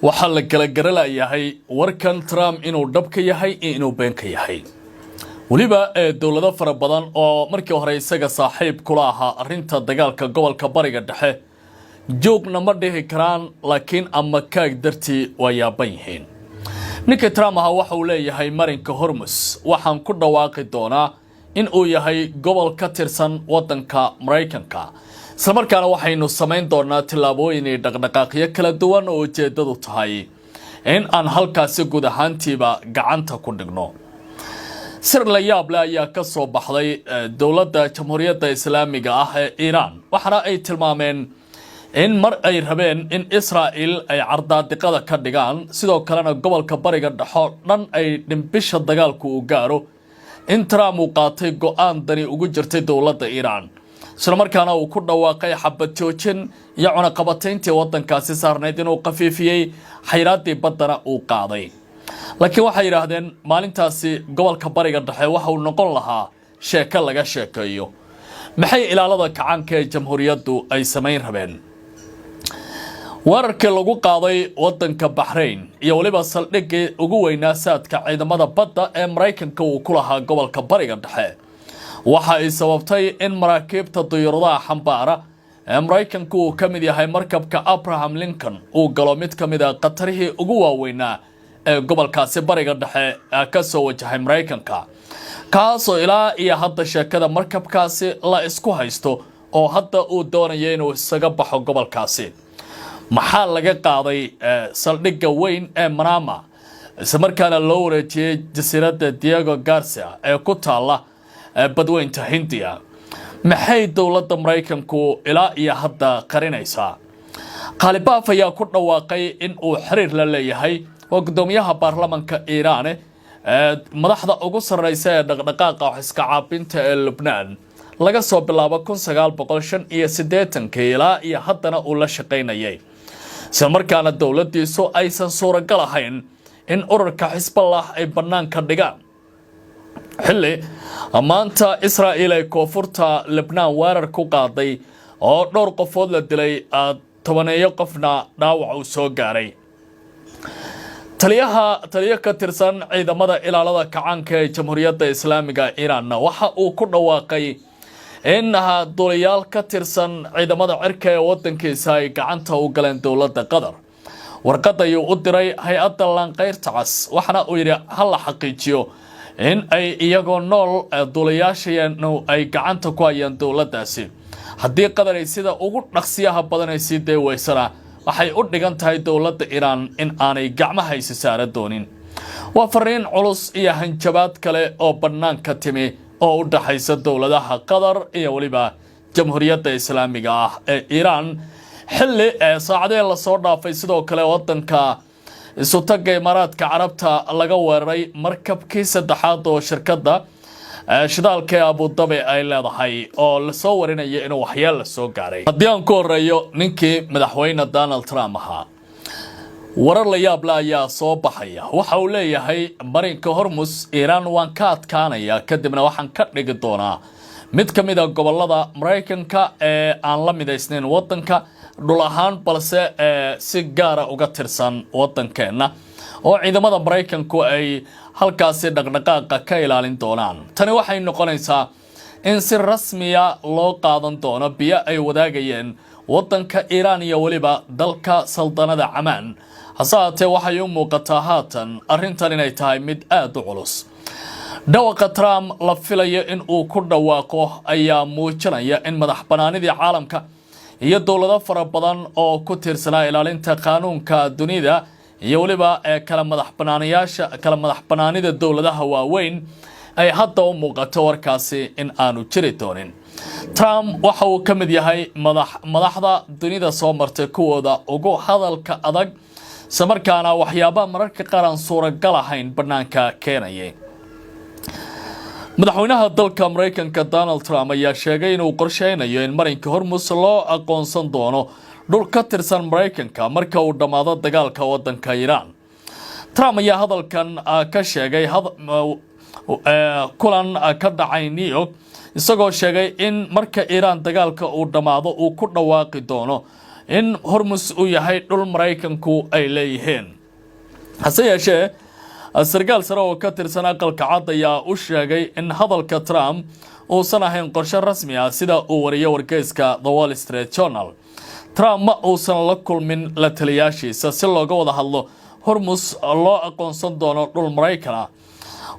Waxaa la kala garalayahay warkan Trump inuu dhab ka yahay iyo inuu been ka yahay. Weliba ee dowlado fara badan oo markii hore isaga saaxiib kula ahaa arrinta dagaalka gobolka Bariga Dhexe joogna ma dhihi karaan, laakiin ama kaag dartii waa yaaban yihiin. Ninka Trump ahaa waxa uu leeyahay marinka Hormus waxaan ku dhawaaqi doonaa in uu yahay gobol ka tirsan waddanka Maraykanka, islamarkaana waxaynu samayn doonaa tillaabooyin iyo dhaqdhaqaaqyo kala duwan oo ujeedadu tahay in aan halkaasi guud ahaantiiba gacanta ku dhigno. Sir la yaab leh ayaa ka soo baxday dowladda Jamhuuriyadda Islaamiga ah ee Iiraan, waxaana ay tilmaameen in mar ay rabeen in Israa'il ay cardaadiqada ka dhigaan, sidoo kalena gobolka Bariga Dhexo dhan ay dhimbisha dagaalku uu gaaro, in Trump uu qaatay go-aan dani ugu jirtay dowladda Iiraan, islamarkaana uu ku dhawaaqay xabad joojin iyo cunaqabatayntii waddankaasi saarnayd inuu khafiifiyey, xayraaddii baddana uu qaaday. Laakiin waxay yidhaahdeen maalintaasi gobolka Bariga Dhexe waxa uu noqon lahaa sheeko laga sheekeeyo. Maxay Ilaalada Kacaanka ee Jamhuuriyaddu ay samayn rabeen? Weerarkii lagu qaaday waddanka Baxrayn iyo weliba saldhiggii ugu weynaa saadka ciidamada badda ee Maraykanka uu ku lahaa gobolka Bariga Dhexe waxa ay sababtay in maraakiibta duyuuradaha xambaara ee Maraykanku uu ka mid yahay markabka Abraham Lincoln uu galo mid ka mid a khatarihii ugu waaweynaa ee gobolkaasi Bariga Dhexe ka soo wajahay Maraykanka, kaasoo ilaa iyo hadda sheekada markabkaasi la isku haysto oo hadda uu doonayo inuu isaga baxo gobolkaasi. Maxaa laga qaaday saldhigga weyn ee Manama, islamarkaana loo wareejiyey jasiiradda Diego Garcia ee ku taalla Badweynta Hindiya? Maxay dowladda Maraykanku ilaa iyo hadda qarinaysaa? Qaalibaaf ayaa ku dhawaaqay in uu xiriir la leeyahay, waa guddoomiyaha baarlamanka Iiraane, madaxda ugu sarreysa ee dhaqdhaqaaqa wax iska caabinta ee Lubnaan laga soo bilaabo 1985-kii ilaa iyo haddana uu la shaqaynayay, isla markaana dowladdiisu aysan suuragal ahayn in ururka Xisballah ay bannaanka dhigaan, xilli maanta Israa'iil ay koonfurta Lebnaan weerar ku qaaday oo dhowr qofood la dilay, tobaneeyo qofna dhaawac uu soo gaaray. Taliyaha, taliyo ka tirsan ciidamada Ilaalada Kacaanka ee Jamhuuriyadda Islaamiga Iiraanna waxa uu ku dhawaaqay in duuliyaal ka tirsan ciidamada cirka ee wadankiisa ay gacanta u galeen dowladda Qatar. Warqad ayuu u diray hay-adda Laanqeyrta Cas, waxaana uu yidhi ha la xaqiijiyo in ay iyagoo nool duuliyaashayanu ay gacanta ku hayaan dowladdaasi. Haddii Qatar ay sida ugu dhaqsiyaha badan ay sii day weysana, waxay u dhigan tahay dowladda Iiraan in aanay gacmaha isi saara doonin. Waa fariin culus iyo hanjabaad kale oo bannaanka timi oo u dhaxaysa dowladaha Qatar iyo weliba Jamhuuriyadda Islaamiga ah ee Iiraan, xilli ee saacadihii lasoo dhaafay sidoo kale wadanka Isutagga Imaaraadka Carabta laga weeraray markabkii saddexaad oo shirkadda shidaalka ee Abudabi ay leedahay oo lasoo warinayo inuu waxyeel la soo gaaray. Haddii aan ku horeeyo ninkii madaxweyne Donald Trump ahaa, warar la yaable ayaa soo baxaya. Waxa uu leeyahay marinka Hormus Iiraan waan ka adkaanaya, kadibna waxaan ka dhigi doonaa mid ka mid a gobolada Maraykanka ee aan la midaysnayn wadanka dhul ahaan, balse ee si gaara uga tirsan wadankeenna oo ciidamada Maraykanku ay halkaasi dhaqdhaqaaqa ka ilaalin doonaan. Tani waxay noqonaysaa in si rasmiya loo qaadan doono biyo ay wadaagayeen waddanka Iiraan iyo weliba dalka Saldanada Camaan. Hase haatee, waxay u muuqataa haatan arrintan inay tahay mid aada u culus. Dhawaqa Trump la filayo in uu ku dhawaaqo ayaa muujinaya in madax banaanidii caalamka iyo dowlado fara badan oo ku tiirsanaa ilaalinta qaanuunka dunida iyo weliba ee kala madax banaanayaasha, kala madax banaanida dowladaha waaweyn ay hadda u muuqato warkaasi in aanu jiri doonin. Trump waxa uu ka mid yahay madaxda dunida soo martay kuwooda ugu hadalka adag, islamarkaana waxyaaba mararka qaar aan suuragal ahayn bannaanka keenayay. Madaxweynaha dalka Maraykanka Donald Trump ayaa sheegay inuu qorsheynayo in marinka Hormus loo aqoonsan doono dhul ka tirsan Maraykanka marka uu dhammaado dagaalka wadanka Iiraan. Trump ayaa hadalkan ka sheegay kulan ka dhacay New York, isagoo sheegay in marka Iiraan dagaalka uu dhammaado uu ku dhawaaqi doono In Hormus uu yahay dhul Maraykanku ay leeyihiin. Hase yeeshee, sarkaal sare oo ka tirsan Aqalka Cad ayaa u sheegay in hadalka Trump uusan ahayn qorshe rasmi ah, sida uu wariyo wargeyska The Wall Street Journal. Trump ma uusan la kulmin la taliyaashiisa si looga wada hadlo Hormus loo aqoonsan doono dhul Maraykan ah,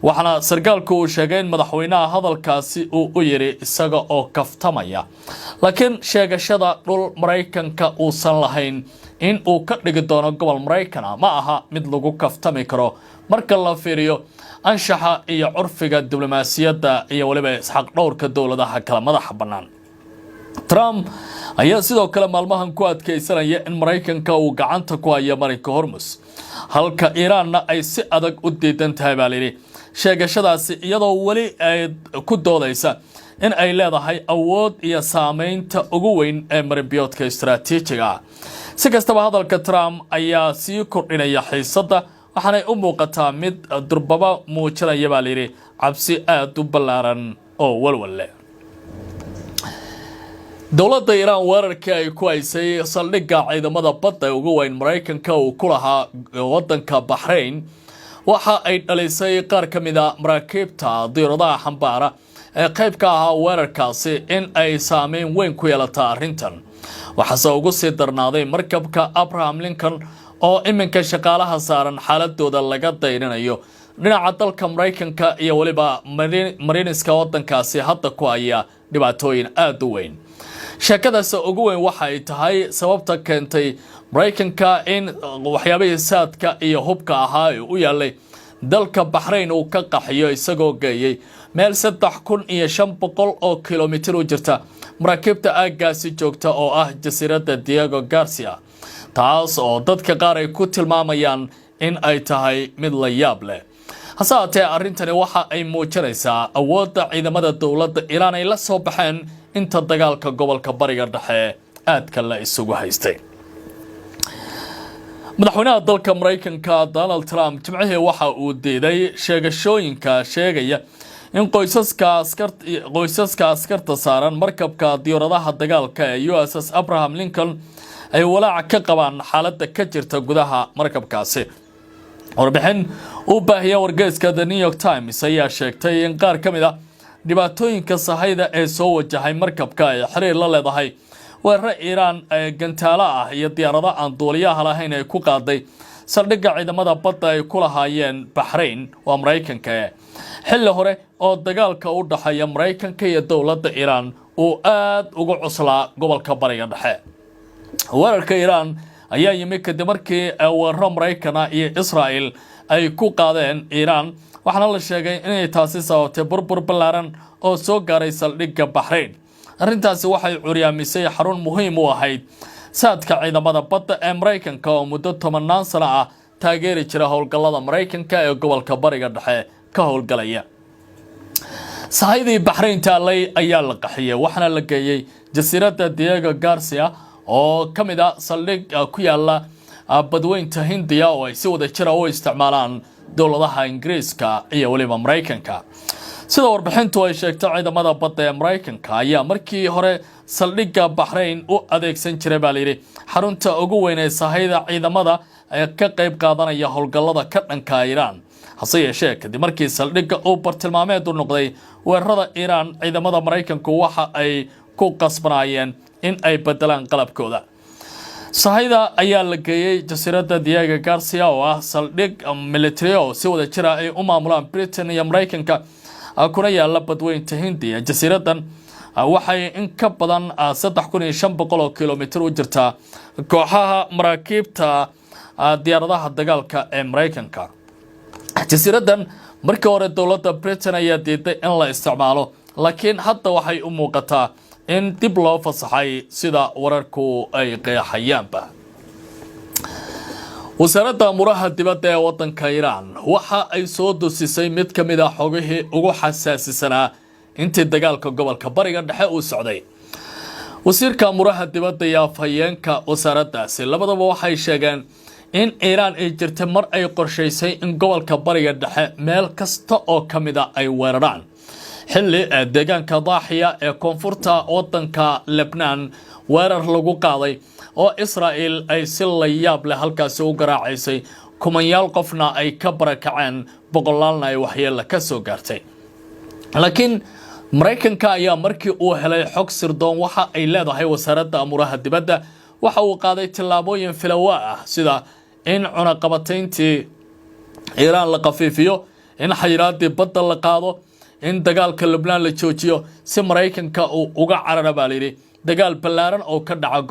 waxaana sarkaalku uu sheegay in madaxweynaha hadalkaasi uu u yidhi isaga oo kaftamaya. Laakiin sheegashada dhul Maraykanka uusan lahayn in uu ka dhigi doono gobol Maraykana ma aha mid lagu kaftami karo marka la fiiriyo anshaxa iyo curfiga diblomaasiyadda iyo weliba isxaq dhowrka dowladaha kala madaxa bannaan. Trump ayaa sidoo kale maalmahan ku adkaysanaya in Maraykanka uu gacanta ku hayo marinka Hormus, halka Iiraanna ay si adag u diidan tahay, baa layidhi, sheegashadaasi, iyadoo weli ay ku doodaysa in ay leedahay awood iyo saameynta ugu weyn ee marinbiyoodka istaraatiijiga ah. Si kastaba, hadalka Trump ayaa sii kordhinaya xiisadda, waxaanay u muuqataa mid durbaba muujinaya, baa layidhi, cabsi aada u ballaaran oo walwal leh. Dowladda Iiraan weerarkii ay ku haysay saldhigga ciidamada badda ee ugu weyn Maraykanka uu ku lahaa wadanka Baxrayn waxa ay dhalisay qaar ka mid a maraakiibta diiradaha xambaara ee qayb ka ahaa weerarkaasi in ay saameyn weyn ku yeelata arrintan. Waxaase ugu sii darnaaday markabka Abraham Lincoln, oo iminka shaqaalaha saaran xaaladooda laga dayrinayo dhinaca dalka Maraykanka iyo weliba mariniska wadankaasi hadda ku haya dhibaatooyin aada u weyn. Sheekadaas ugu weyn waxa ay tahay sababta keentay Maraykanka in waxyaabihii saadka iyo hubka ahaa ee u yaalay dalka Baxrayn uu ka qaxiyo, isagoo geeyey meel 3500 oo kilomitir u jirta maraakiibta aaggaasi joogta, oo ah jasiiradda Diego Garcia, taas oo dadka qaar ay ku tilmaamayaan in ay tahay mid la yaab leh. Hase haatee, arrintani waxa ay muujinaysaa awoodda ciidamada dowladda Iiraan ay la soo baxeen inta dagaalka gobolka Bariga Dhexe aadka la isugu haystay. Madaxweynaha dalka Maraykanka Donald Trump Jimcihii waxa uu diiday sheegashooyinka sheegaya in qoysaska askarta saaran markabka diyaaradaha dagaalka ee USS Abraham Lincoln ay walaac ka qabaan xaaladda ka jirta gudaha markabkaasi. Warbixin uu baahiya wargeyska The New York Times ayaa sheegtay in qaar ka mid a dhibaatooyinka sahayda ee soo wajahay markabka ay xiriir la leedahay weeraro Iiraan ee gantaalo ah iyo diyaarado aan duuliyaha lahayn ay ku qaaday saldhigga ciidamada badda ay ku lahaayeen Baxrayn, waa Maraykanka, e xilli hore oo dagaalka u dhexeeya Maraykanka iyo dowladda Iiraan uu aada ugu cuslaa gobolka Bariga Dhexe. Weerarka Iiraan ayaa yimi kadib markii weeraro Maraykana iyo Israa'el ay ku qaadeen Iiraan, waxaana la sheegay inay taasi sababtay burbur ballaaran oo soo gaaray saldhigga Baxrayn. Arrintaasi waxay curyaamisay xarun muhiim u ahayd saadka ciidamada badda ee Maraykanka, oo muddo tobanaan sano ah taageeri jira howlgallada Maraykanka ee gobolka Bariga Dhexe ka howlgalaya. Sahaydii Baxrayn taallay ayaa la qaxiyey, waxaana la geeyey jasiiradda Diego Garcia, oo ka mid a saldhig ku yaala Badweynta Hindiya, oo ay si wada jira u isticmaalaan dowladaha Ingiriiska iyo weliba Maraykanka. Sida warbixintu ay sheegtay, ciidamada badda ee Maraykanka ayaa markii hore saldhigga Baxrayn u adeegsan jiray, baa layidhi, xarunta ugu weyn ee sahayda ciidamada ee ka qayb qaadanaya howlgallada ka dhanka Iiraan. Hase yeeshee, kadib markii saldhigga uu bartilmaameed u noqday weerarada Iiraan, ciidamada Maraykanku waxa ay ku qasbanaayeen in ay bedelaan qalabkooda. Sahayda ayaa la geeyey jasiiradda Diego Garcia, oo ah saldhig military oo si wada jira ay u maamulaan Britain iyo Maraykanka, kuna yaala Badweynta Hindiya. Jasiiraddan waxay in ka badan 3500 oo kilomitir u jirtaa kooxaha maraakiibta diyaaradaha dagaalka ee Maraykanka. Jasiiraddan markii hore dowladda Britain ayaa diiday in la isticmaalo, laakiin hadda waxay u muuqataa in dib loo fasaxay, sida wararku ay qeexayaanba. Wasaaradda amuraha dibadda ee wadanka Iiraan waxa ay soo dusisay mid ka mid a xogihii ugu xasaasisanaa intii dagaalka gobolka Bariga Dhexe uu socday. Wasiirka amuraha dibadda iyo afhayeenka wasaaraddaasi labadaba waxay sheegeen in Iiraan ay jirtay mar ay qorshaysay in gobolka Bariga Dhexe meel kasta oo ka mida ay weeraraan, xilli deegaanka Daaxiya ee koonfurta wadanka Lebnaan. Weerar lagu qaaday oo Israa'el ay si layaab leh halkaasi u garaacaysay, kumanyaal qofna ay ka barakaceen, boqolaalna ay waxyeella ka soo gaartay. Laakiin Maraykanka ayaa markii uu helay xog sirdoon, waxa ay leedahay wasaaradda amuuraha dibadda, waxa uu qaaday tillaabooyin filawa ah, sida in cunaqabatayntii Iiraan la khafiifiyo, in xayiraadii badda la qaado, in dagaalka Lubnaan la joojiyo, si Maraykanka uu uga carara, baa layidhi, dagaal ballaaran oo ka dhaca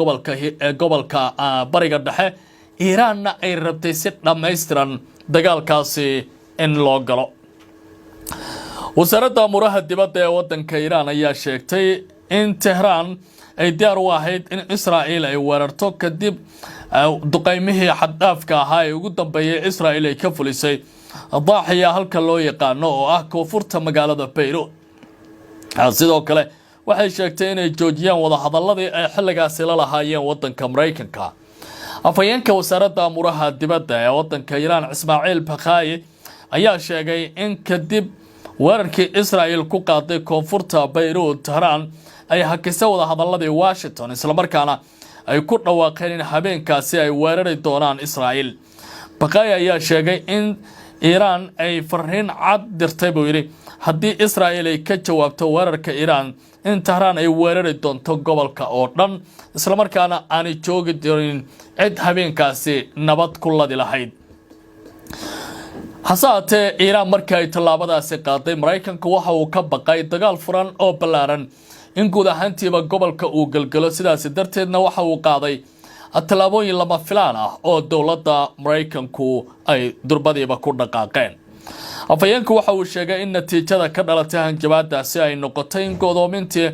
gobolka Bariga Dhexe. Iiraanna ay rabtay si dhammaystiran dagaalkaasi in loo galo. Wasaaradda amuuraha dibadda ee waddanka Iiraan ayaa sheegtay in Tehraan ay diyaar u ahayd in Israa'iil ay weerarto kadib duqeymihii xaddhaafka ahaa ee ugu dambeeyay Israa'iil ay ka fulisay Daaxiya, halka loo yaqaano, oo ah koonfurta magaalada Bayruut. Sidoo kale waxay sheegtay inay joojiyaan wadahadaladii ay xilligaasi la lahaayeen waddanka Maraykanka. Afhayeenka wasaaradda amuuraha dibadda ee waddanka Iiraan, Ismaaciil Bakhaayi, ayaa sheegay in kadib weerarkii Israa'il ku qaaday koonfurta Bayruut, Tehraan ay hakisay wadahadaladii Washington, islamarkaana ay ku dhawaaqeen in habeenkaasi ay weerari doonaan Israa'iil. Bakhaayi ayaa sheegay in Iiraan ay fariin cad dirtay, buu yidhi, haddii Israa'il ay ka jawaabto weerarka Iiraan, in Tehraan ay weerari doonto gobolka oo dhan, islamarkaana aanay joogi doonin cid habeenkaasi nabad ku ladi lahayd. Hase haatee, Iiraan markii ay tallaabadaasi qaaday, Maraykanku waxa uu ka baqay dagaal furan oo ballaaran in guud ahaantiiba gobolka uu gelgelo. Sidaasi darteedna waxa uu qaaday tallaabooyin lama filaan ah oo dowladda Maraykanku ay durbadiiba ku dhaqaaqeen. Afhayeenku waxa uu sheegay in natiijada ka dhalatay hanjabaadaasi ay noqotay in godoomintii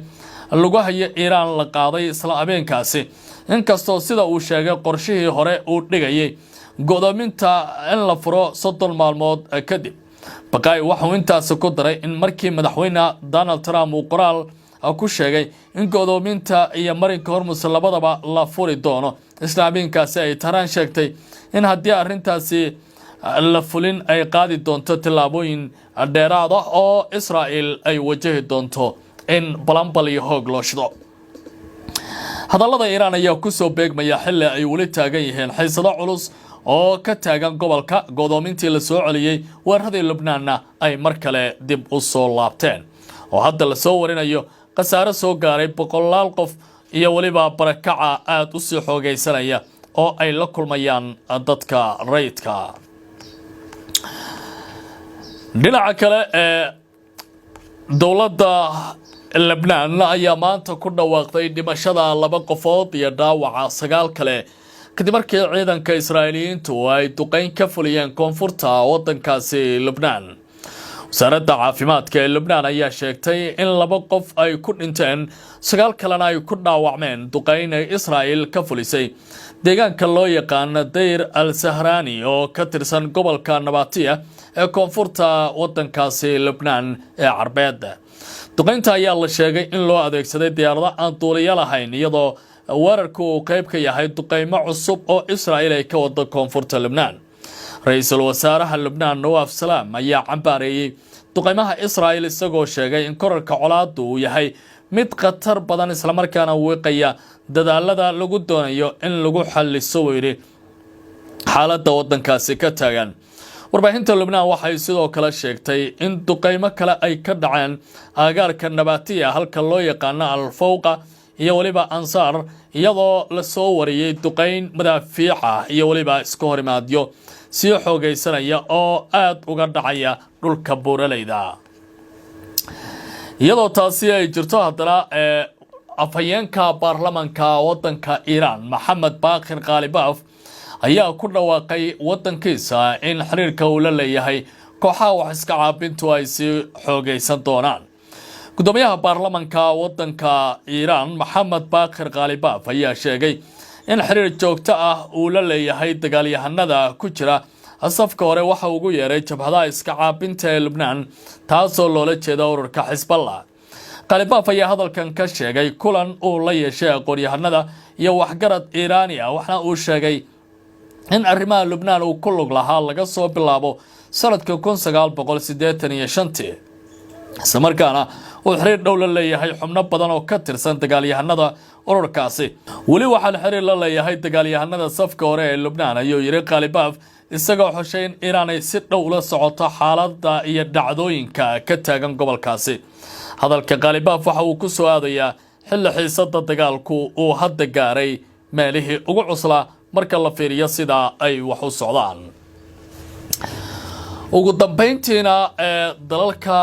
lagu hayo Iiraan la qaaday isla habeenkaasi, inkastoo, sida uu sheegay, qorshihii hore uu dhigayay godoominta in la furo 30 maalmood kadib. Baqaay waxauu intaasi ku daray in markii Madaxweyne Donald Trump uu qoraal ku sheegay in godoominta iyo marinka Hormus labadaba la furi doono, isla habeenkaasi ay Tehraan sheegtay in haddii arrintaasi la fulin ay qaadi doonto tallaabooyin dheeraad ah oo Israa'il ay wajahi doonto in balambal iyo hoog loo shido. Hadallada Iiraan ayaa kusoo beegmaya xilli ay weli taagan yihiin xiisado culus oo ka taagan gobolka, godoomintii la soo celiyey, weeraradii Lubnaanna ay mar kale dib u soo laabteen, oo hadda lasoo warinayo khasaare soo gaaray boqolaal qof iyo weliba barakaca aada u sii xoogaysanaya oo ay la kulmayaan dadka rayidka. Dhinaca kale ee dowladda Lebnaan ayaa maanta ku dhawaaqday dhimashada laba qofood iyo dhaawaca sagaal kale kadib markii ciidanka Israa'iiliyiintu ay duqeyn ka fuliyeen koonfurta waddankaasi Lubnaan. Wasaaradda caafimaadka ee Lubnaan ayaa sheegtay in laba qof ay ku dhinteen, sagaal kalena ay ku dhaawacmeen duqeyn ay Israa'il ka fulisay deegaanka loo yaqaano Dayr al Sahrani oo ka tirsan gobolka Nabatiya ee koonfurta waddankaasi Lubnaan ee Carbeed. Duqeynta ayaa la sheegay in loo adeegsaday diyaarado aan duuliyo lahayn, iyadoo weerarku uu qayb ka yahay duqeymo cusub oo Israa'il ay ka wado koonfurta Lubnaan. Ra-iisul wasaaraha Lubnaan, Nawaaf Salaam, ayaa cambaareeyey duqeymaha Israa'il, isagoo sheegay in korarka colaaddu uu yahay mid khatar badan, islamarkaana wiiqaya dadaalada lagu doonayo in lagu xalliso, buu yidhi, xaaladda waddankaasi ka taagan. Warbaahinta Lubnaan waxay sidoo kale sheegtay in duqeymo kale ay ka dhaceen aagaarka Nabatiya, halka loo yaqaano Alfowqa iyo weliba Ansaar, iyadoo lasoo wariyey duqeyn madaafiica iyo weliba iska horimaadyo sii xoogaysanaya oo aada uga dhacaya dhulka buuraleyda. Iyadoo taasi ay jirto, haddana ee afhayeenka baarlamanka waddanka Iiraan, Maxamed Baakir Khaalibaaf, ayaa ku dhawaaqay waddankiisa in xiriirka uu la leeyahay kooxaha wax iska caabintu ay sii xoogaysan doonaan. Gudoomiyaha baarlamanka waddanka Iiraan, Maxamed Baakir Khaalibaaf, ayaa sheegay in xiriir joogto ah uu la leeyahay dagaalyahanada ku jira safka hore, waxa ugu yeeray jabhadaha iska caabinta ee Lubnaan, taasoo loola jeeda ururka Xisballah. Khalibaaf ayaa hadalkan ka sheegay kulan uu la yeeshay aqoon-yahanada iyo waxgarad Iiraani ah, waxna uu sheegay in arrimaha Lubnaan uu ku lug lahaa laga soo bilaabo sanadka 1985-tii, islamarkaana uu xiriir dhow la leeyahay xubno badan oo ka tirsan dagaalyahanada Ururkaasi weli waxaan xiriir la leeyahay dagaalyahanada safka hore ee Lubnaan, ayuu yidhi Khalibaaf, isagoo xushay in Iiraan ay si dhow ula socoto xaaladda iyo dhacdooyinka ka taagan gobolkaasi. Hadalka Khalibaaf waxa uu ku soo aadayaa xilli xiisada dagaalku uu hadda gaaray meelihii ugu cuslaa marka la fiiriyo sida ay wax u socdaan. Ugu dambeyntiina, ee dalalka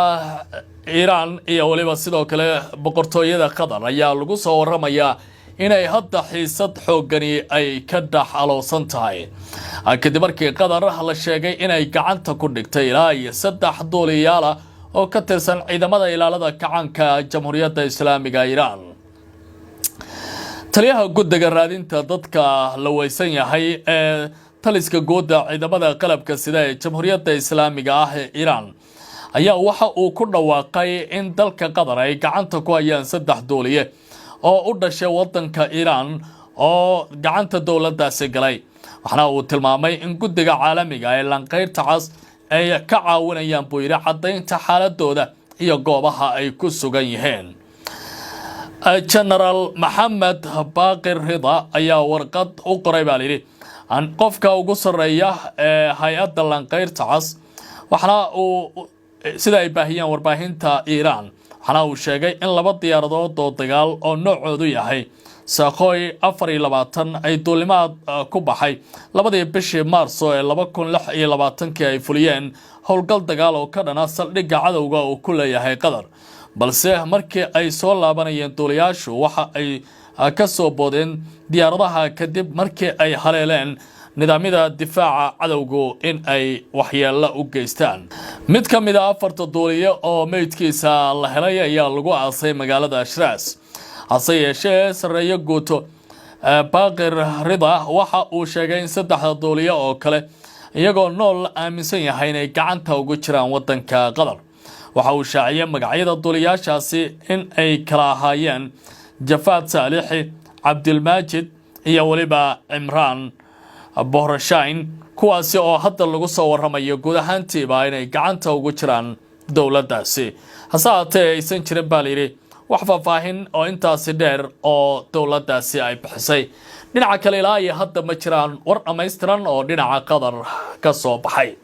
Iiraan iyo weliba sidoo kale Boqortooyada Qatar ayaa lagu soo waramayaa inay hadda xiisad xooggani ay ka dhex aloosan tahay, kadib markii Qatar la sheegay inay gacanta ku dhigtay ilaa iyo saddex duuliyaala oo ka tirsan Ciidamada Ilaalada Kacaanka Jamhuuriyadda Islaamiga Iiraan. Taliyaha guddiga raadinta dadka la weysan yahay ee taliska guudda ciidamada qalabka sida ee Jamhuuriyadda Islaamiga ah ee Iiraan ayaa waxa uu ku dhawaaqay in dalka Qatar ay gacanta ku hayaan saddex duuliye oo u dhashay wadanka Iiraan oo gacanta dowladdaasi galay. Waxaana uu tilmaamay in guddiga caalamiga ee Lanqeyrta Cas ay ka caawinayaan, buu yidhi, caddaynta xaaladooda iyo goobaha ay ku sugan yihiin. Genaraal Maxamed Baaqir Rida ayaa warqad u qoray, baa layidhi, qofka ugu sarreeya ee hay-adda Lanqeyrta Cas, waxaana uu sida ay baahiyeen warbaahinta Iiraan, waxaana uu sheegay in laba diyaaradood oo dagaal oo noocoodu yahay Sukhoi 24 ay duulimaad ku baxay 2dii bishii Maarso ee 2026kii ay fuliyeen howlgal dagaal oo ka dhana saldhigga cadowga uu ku leeyahay Qatar, balse markii ay soo laabanayeen duuliyaashu waxa ay ka soo boodeen diyaaradaha kadib markii ay haleeleen nidaamyada difaaca cadowgu in ay waxyeello u geystaan. Mid ka mid a afarta duuliye oo meydkiisa la helay ayaa lagu aasay magaalada Shiraas. Hase yeeshee, sarreeyo guuto Baaqir Rida waxa uu sheegay in saddexda duuliye oo kale iyagoo nool la aaminsan yahay inay gacanta ugu jiraan wadanka Qatar. Waxa uu shaaciyey magacyada duuliyaashaasi in ay kala ahaayeen Jafaad Saalixi, Cabdilmaajid iyo weliba Cimraan Bohrashain, kuwaasi oo hadda lagu soo waramayo guud ahaantiiba inay gacanta ugu jiraan dowladdaasi. Hase haatee, aysan jirin, baa layidhi, wax faahfaahin oo intaasi dheer oo dowladdaasi ay bixisay. Dhinaca kale, ilaa iyo hadda ma jiraan war dhammaystiran oo dhinaca Qatar ka soo baxay.